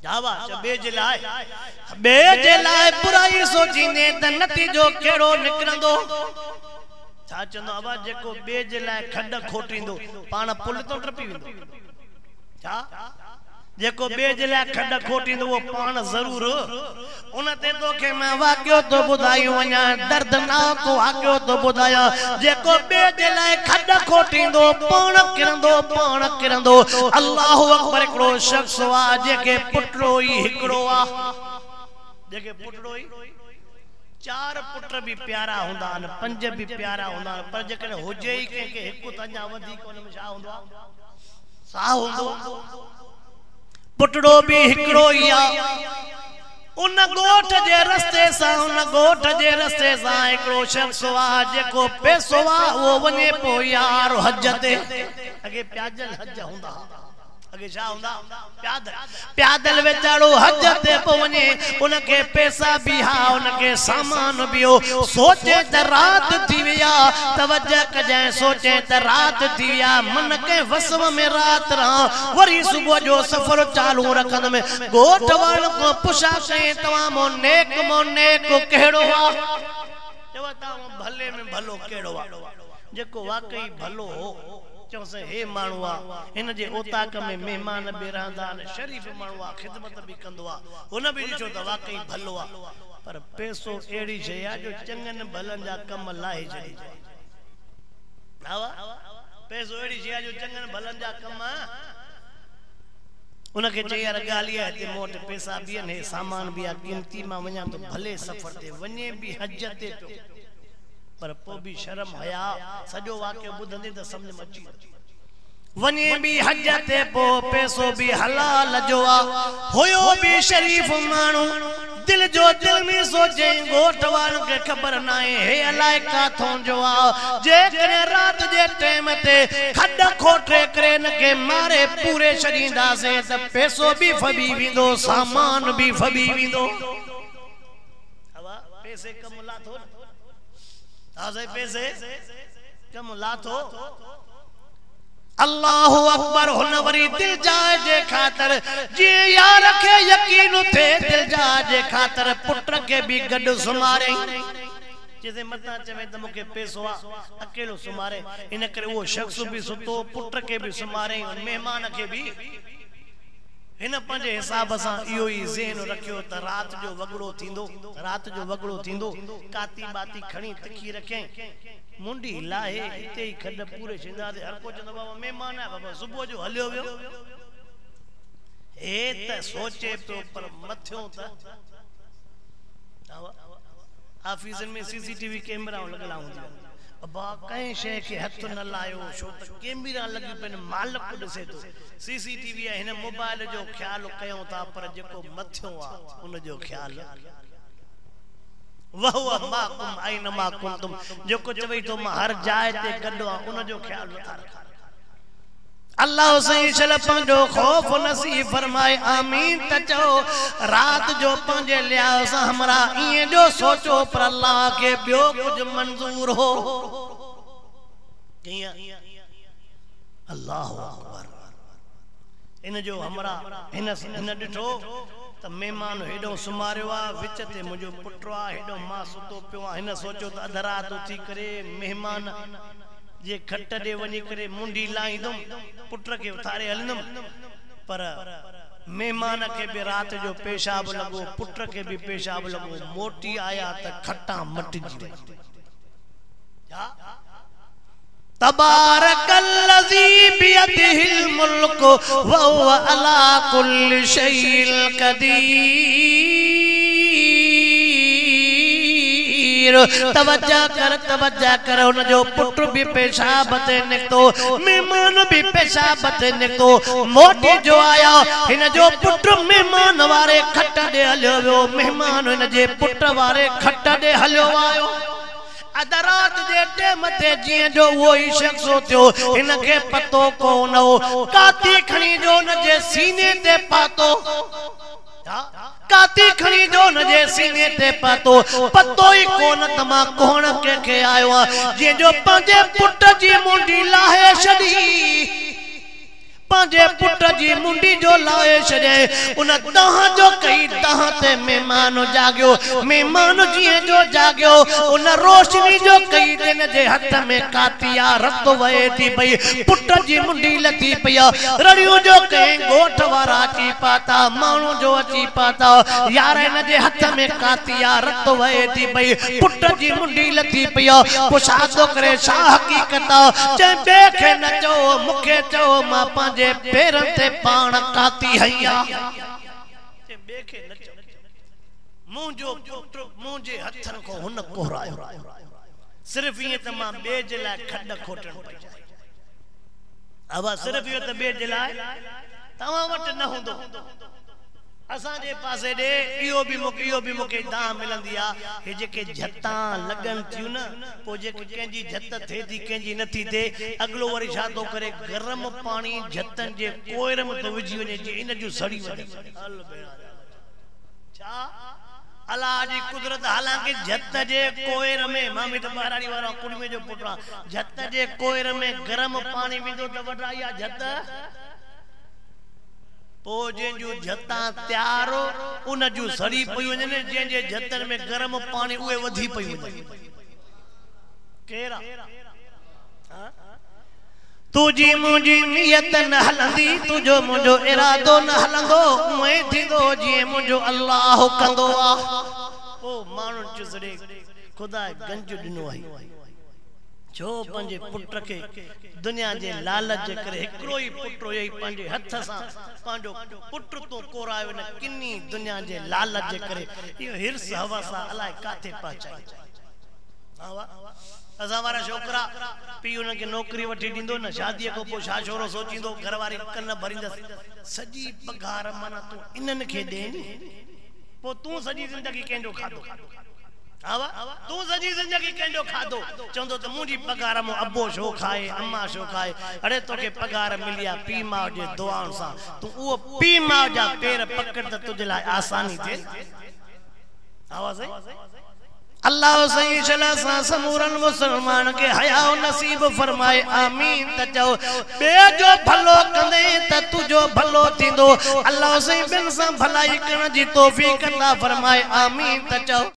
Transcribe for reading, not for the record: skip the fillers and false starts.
ॿिए जे लाइ ॿिए जे लाइ बुराई सोचींदे त नतीजो कहिड़ो निकिरंदो? छा चवंदो अबा, जेको ॿिए जे लाइ खॾ खोटींदो पाण पुल तो टपी वेंदो। छा जेको ॿिए जे लाइ खॾ खोटींदो उहो पाण ज़रूर। उन ते तोखे मां वाक़ियो थो ॿुधायूं वञा, दर्दनाक वाक़ियो थो ॿुधायां। जेको ॿिए जे लाइ खॾ खोटींदो पाण किरंदो, पाण किरंदो। अल्लाहु अकबर। हिकिड़ो शख़्स आहे जेके पुटड़ो ई हिकिड़ो आहे, जेके पुटड़ो ई, चार पुट बि प्यारा हूंदा आहिनि, पंज बि प्यारा हूंदा आहिनि, पर जेकॾहिं हुजे ई कंहिंखे हिकु त अञा वधीक हुन में छा हूंदो आहे? साह हूंदो। पुटड़ो बि हिकिड़ो ई आहे। उन ॻोठ जे रस्ते सां, उन ॻोठ जे रस्ते सां हिकिड़ो शख़्स आहे जेको पैसो आहे, उहो वञे पियो यार हज ते। अॻे प्यादल हज हूंदा हुआ, अॻे छा हूंदा? प्यादल। प्यादल वीचारो हज ते पियो वञे, उनखे पैसा बि हा, उनखे सामान बि हो। सोचे त राति थी वई आहे, तवजो कजांइ, सोचे त राति थी वई आहे, मन कंहिं वसव में राति रहां, वरी सुबुह जो सफ़र चालू रखंदुमि। ॻोठ वारनि खां पुछा कयईं, तव्हां मां नेक मां नेक कहिड़ो आहे? चओ तव्हां भले में भलो कहिड़ो आहे? जेको वाकई भलो हो। चयोसीं हे माण्हू आहे, हिन जे औताक में महिमान बि रहंदा आहिनि, शरीफ़ माण्हू आहे, ख़िदमत बि कंदो आहे। हुन बि ॾिठो त वाकई भलो आहे, पर पैसो अहिड़ी शइ आहे जो चङनि भलनि जा कम लाहे छॾींदो आहे। पैसो अहिड़ी शइ आहे जो चङनि भलनि जा कम। उनखे चई यार ॻाल्हि इहा आहे, हिते मूं वटि पैसा बि आहिनि, हे सामान बि आहे क़ीमती, मां वञा थो भले सफ़र ते, वञे बि हज ते पियो, पर पोइ बि शर्म हया। सॼो वाक़ियो ॿुधंदे त सम्झ में अची वञे बि हज ते पोइ, पैसो बि हलाल जो आहे, हुयो बि शरीफ़ माण्हू। दिल जो दिल में सोचे, ॻोठ वारनि खे ख़बर न आहे हे अलाए काथों जो आहे। जेकॾहिं राति जे टाइम ते खॾ खोटे करे हिनखे मारे पूरे छॾींदासीं त पैसो बि फबी वेंदो, सामान बि फबी वेंदो। पैसे कमु लाथो न, पैसे कमु लाथो। अल्लाहु अकबर। हुन वरी दिल जाए जे खातिर, जीअं यार खे यकीन थिए, दिल जाए जे खातिर पुट खे बि गॾु सुम्हारे। चइसि मतां चवे त मूंखे पैसो आहे, अकेलो सुम्हारे। इन करे उहो शख़्स बि सुतो, पुट खे बि सुम्हारे, महिमान खे बि। हिन पंहिंजे हिसाब सां इहो ई ज़हन रखियो त राति जो वॻड़ो थींदो, राति जो वॻड़ो थींदो, काती बाती खणी तिखी रखियईं, मुंडी लाहे हिते ई खॾ पूरे छॾींदासीं। हर को चवंदो बाबा महिमान आहे, बाबा सुबुह जो हलियो वियो। हे त सोचे पियो, पर मथियो त ऑफिसनि में सीसीटीवी कैमरा लॻल हूंदियूं आहिनि। अबा कंहिं शइ खे हथु न लायो, छो त कैमरा लॻी पई आहिनि, मालिक ॾिसे थो। सीसीटीवी आहे, हिन मोबाइल जो ख़्यालु कयूं था, पर जेको मथियो आहे उनजो ख़्यालु। वहुव माकुम ऐनमा कुंतुम, जेको चवे थो मां हर जाइ ते गॾु आहियां, उनजो ख़्यालु नथा रखनि। अल्लाह साईं शल पंहिंजो ख़ौफ़ नसीब फरमाए, आमीन त चओ। राति जो पंहिंजे लिहाज़ सां हमरा ईअं जो सोचो, पर अल्लाह खे ॿियो कुझु मंज़ूर हो। कीअं? अल्लाह अकबर। इन जो हमरा हिन हिन ॾिठो त महिमान हेॾो सुम्हारियो आहे, विच ते मुंहिंजो पुटु आहे, हेॾो मां सुतो पियो आहियां। हिन सोचियो त अधु राति उथी करे महिमान जे खट ॾे वञी करे मुंडी लाहींदुमि, पुट खे उथारे हलंदुमि, पर महिमान खे बि राति जो पेशाब लॻो, पुट खे बि पेशाब लॻो। मोटी आया त खटा मटिजी वई। तबारकल्लज़ी बियदिहिल मुल्क व हुव अला कुल्लि शैइन कदीर। तवज्जो कर, तवज्जो कर। हुनजो पुट बि पेशाब ते निकितो, महिमान बि पेशाब ते निकितो। मोटी जो आया, हिन जो पुट महिमान वारे खट ॾे हलियो वियो, महिमान हिन जे पुट वारे खट ॾे हलियो आयो। अध राति जे टाइम ते जीअं जो उहो ई शख़्स थियो, हिनखे पतो कोन हो, काती खणी जो हुनजे सीने ते पातो, काती खणी जो हुनजे सीने ते पातो, पतो ई कोन त मां कोण कंहिंखे आयो आहियां। जीअं जो पंहिंजे पुट जी मुंडी लाहे छॾी, پنهنجي پٽ جي منڊي جو لاهي ڇڏيائين. ان دانهن جو ڪئي دانهن تي مهمان جاڳيو. مهمان جيئن جو جاڳيو، ان روشني جو ڪئي جن جي هٿ ۾ ڪاتي آ، رت وهي ٿي پئي، پٽ جي منڊي لٿي پئي آ. رڙيون جو ڪئين، ڳوٺ وارا اچي پهتا، ماڻهو جو اچي پهتا، يار هن جي هٿ ۾ ڪاتي آ، رت وهي ٿي پئي، پٽ جي منڊي لٿي پئي آ. پوء ڇا ٿو ڪري، ڇا حقيقت آ؟ چئين ٻئي کي نه چئو، مون کي چئو، مان پنهنجي پيرن تي پاڻ ڪاتي هنئي آ. چئين ٻئي کي نه چئو، منهنجو پٽ منهنجي هٿن کان هن ڪوهرايو. صرف ائين ته مان ٻئي جي لاء کڏ کوٽڻ پئي چاهي. ابا صرف اهو ته ٻئي جي لاء توهان وٽ نه هوندو. اسان جي پاسي ڏي اهو به مون اهو به مون کي دانهن ملندي آ هي جيڪي جهتان لڳن ٿيون نه پوء جيڪي ڪنهن جي جهت ٿئي ٿي ڪنهن جي نٿي ٿئي اڳلو وري ڇا ٿو ڪري گرم پاڻي جهتن جي ڪوئر ۾ ٿو وجهي وڃي جيئن ان جون سڙي وڃن. هل ڀيڻا جا ٻچا ڇا الله جي قدرت حالانڪه جهت جي ڪوئر ۾ مان به ته ٻهراڙي وارو آهيان ڪڙمي جو پٽ آهيان جهت جي ڪوئر ۾ گرم پاڻي ويندو ته وڏا اها جهت پوء جنهن جون جهتان تيار ان جون سڙي پيون وڃن، جنهن جي جهتن ۾ گرم پاڻي اهي وڌي پيون وڃن. ڪير آ؟ ها؟ تنهنجي منهنجي نيت نه هلندي، تنهنجو منهنجو ارادو نه هلندو، اونئين ٿيندو جيئن منهنجو الله ڪندو آ. پوء ماڻهن چيس ڙي خدا گنج ڏنو آهي، ڇو پنهنجي پٽ کي دنيا جي لالچ جي ڪري هڪڙو ئي پٽ هيئي پنهنجي هٿ سان پنهنجو پٽ تون ڪورايو ان ڪني دنيا جي لالچ جي ڪري اهو حرص هوس آ الائي ڪاٿي پهچائي ها اسان وارا ڇوڪرا پيء انهن کي نوڪري وٺي ڏيندو نه شاديء کان پوء ڇا شورو سوچيندو گهر واري ڪن ڀريندس سڄي پگهار معنيٰ تون انهن کي ڏين پوء تون سڄي زندگي ڪنهن جو کاڌو ها تون سڄي زندگي ڪنهن جو کاڌو؟ چوندو ته منهنجي پگهار مون ابو ڇو کائي، امان ڇو کائي؟ اڙي توکي پگهار ملي آ پيء ماء جي دعائن سان، تون اهو پيء ماء جا پير پڪڙ ته تنهنجي لاء آساني ٿئي. ها سائين. الله سائين شل اسان سمورن مسلمانن کي حياء نصيب فرمائي آمين ته چئو ٻئي جو ڀلو ڪندين ته تنهنجو ڀلو ٿيندو الله سائين ٻين سان ڀلائي ڪرڻ جي توفيق عطا فرمائي آمين ته چئو.